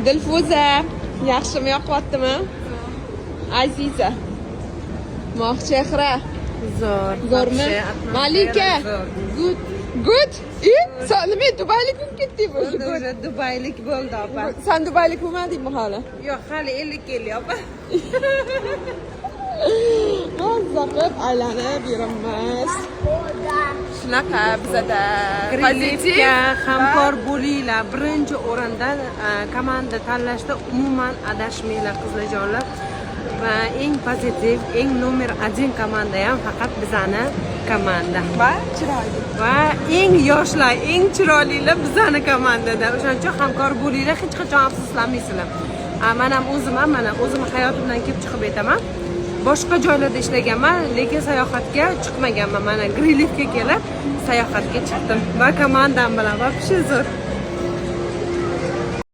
Dilfuza, yaxshimi, yoqyaptimi? Aziza. Moh chehra. Zo'r. Zo'rmi? Вообще, atmosfera Malika. zo'r. Good. Good. И san nima, dubaylik bo'lib ketdingmi o'zi? Bo'ldi, Good. уже dubaylik bo'ldi, opa. San dubaylik bo'lmadingmi hali? Yo'q, hali 50 ellik, opa. Mazza qilib aylanib yuribmiz. Shunaqa bizada pozitiv. Greenleafga hamkor bo'linglar. Birinchi o'rinda komanda tanlashda umuman adashmanglar, qizlarjonlar. Va eng pozitiv, eng номер один komanda ham faqat bizani komanda. Va chiroyli. Va eng yoshlar, eng chiroylilar bizani komandada. O'shaning uchun hamkor bo'linglar, hech qachon afsuslanmaysizlar. Man ham o'zim ham, mana, o'zimni hayotimdan kelib chiqib aytaman. Boshqa joylarda ishlaganman, lekin sayohatga chiqmaganman. Mana, Greenleafga kelib sayohatga chiqdim va komandam bilan, вообще zo'r.